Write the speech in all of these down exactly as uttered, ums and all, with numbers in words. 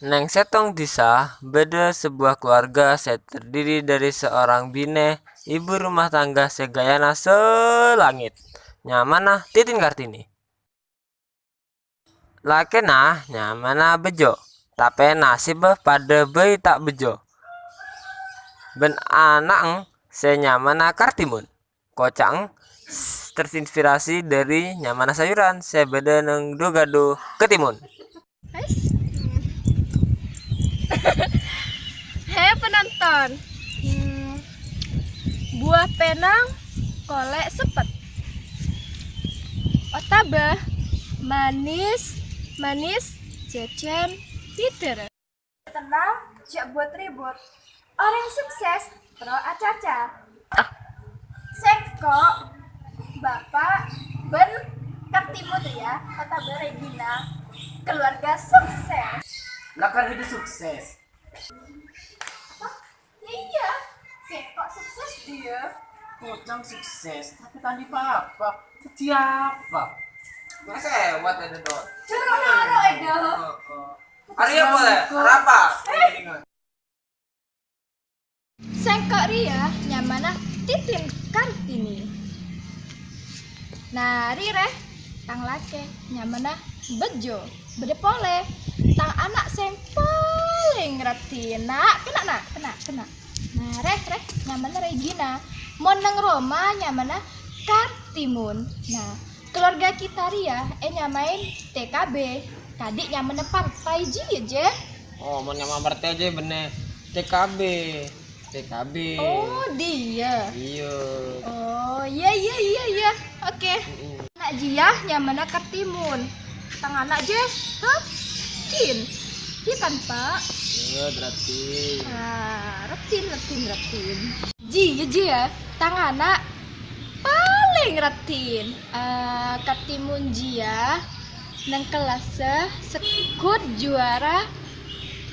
Neng sèttong dhisa, bâdâ sabâ kaluwarga sè terdiri dari seorang binè ibu rumah tangga sè ghâjâna salangit, nyamana Titin Kartini. Lakèna nyamana Bejo, tapè nasebbhâ padâ bhâi ta' bejo. Bân ana'na sè nyamana Kartimun. Koca'na s-, terinspirasi dari nyamana sayuran sè bâdâ neng dhu-ghâdhu Ketimun. Guys. Hei penonton. Hmm, buah penang kolè' seppet. Otabâ manis, manis jhâjhân pèdâr. Tenang, jhâ' but-ribut. Orèng sukses terro acaca. Sèngko', Bapa', bân Kartimun rèya, otabâ Regina, keluarga sukses. Lah, kan itu sukses. Hah? Iyâ, sèngko' sukses, dhiyâ. Koca'na sukses, tapè ta' andi' pa-apa. Dhâddhi apa? Masa lewat ada, Dok? Juru noro, Edo. Heeh. Arèya polè, arapa? Sèngkorèya nyamana Titin Kartini. Nah, rèya, tang lakè nyamana Bejo. Bâdâ polè, tang ana' sè palèng raddhin. Nah, kenna', Na', kenna', kenna'. Nah, rèya, rèya, nyamana Regina. Mon neng roma nyamana Kartimun. Nah, keluarga kita rèya ènyamaè T K B. Kadhi nyamana partai jiyâ, Jè. Oh, mon nyama partai jiyâ bânnè T K B. T K B. Oh, dhiyâ. Iyâ. Oh, iyâ, iyâ, iyâ, iyâ. Oke. Mm-mm. Ana' jiyâ nyamana Kartimun. Tang ana' jiyâ, hah? Tin. Iyâ kan, Pak? Iyâ, raddhin. Ah, raddhin, raddhin, raddhin. Jiyâ, jiyâ. Tang ana' palèng raddhin. Ah, Kartimun jiyâ neng kellassa segghut juara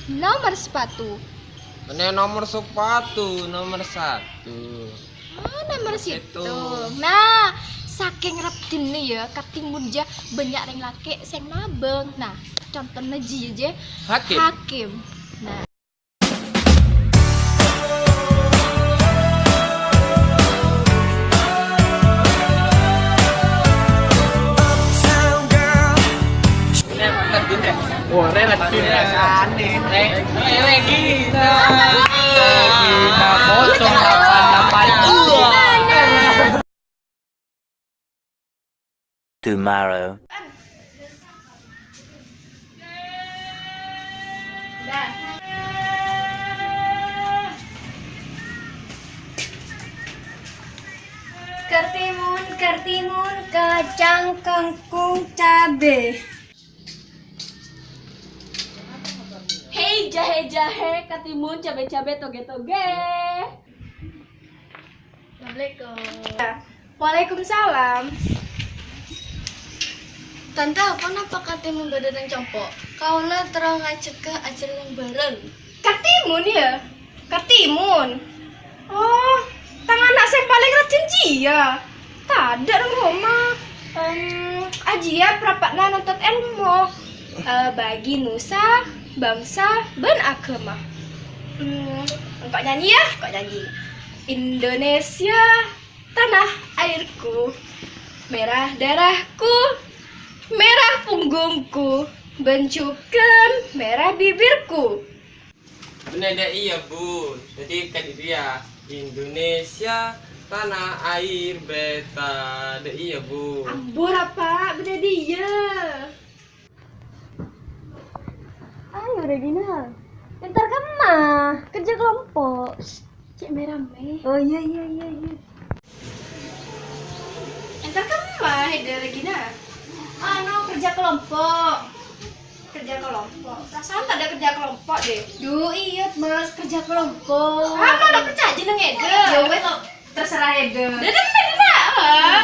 nomor sepatu. Bânnè nomor sepatu, nomor satu. Oh, nomor satu. Nah, sakèng raddhinna yâ, Kartimun jiyâ bânnya' rèng lakè' sè nabâng. Nah, contona jiyâ, Jè. Hakim. Hakim. Nah. Tomorrow. Kertimun, kertimun, kacang, kangkung, cabe. Hei, jahe-jahe, ketimun, cabe-cabe, toge-toge. Assalamualaikum. Waalaikumsalam. Tante, ponapa ketimun bâdâ neng compo'? Kaulâ terro ngajhâgâ ajhâlân bhâreng. Ketimun, yâ? Ketimun. Oh, tang ana' sè palèng raddhin jiyâ. Tadâ' neng roma. Em, ajiyâ parappa'na nontot èlmo. Eh, bagi nusa, bangsa, bân aghâma. Hmm, engko' nyanyi yâ, engko' nyanyi. Indonesia, tanah airku, merah darahku, merah punggungku, bân jhughân merah bibirku. Bânnè dâ' iyâ, Bu. Dhâddhi kadhi rèya, Indonesia, tanah air beta. Dâ' iyâ, Bu. Ambu, Rapa, bâdâ diyâ. Ayo, Regina. Entar kemma? Kerja kelompok. Cek merame. Oh, iya, iya, iya, iya. Entar kemma, Heda, Regina? Anu, kerja kelompok. Kerja kelompok. Perasaan tak ada kerja kelompok, deh. Duh, iya, Mas, kerja kelompok. Ah, mana percaya jeneng Heda? Ya wes, terserah Heda. Dadah, dadah, dadah.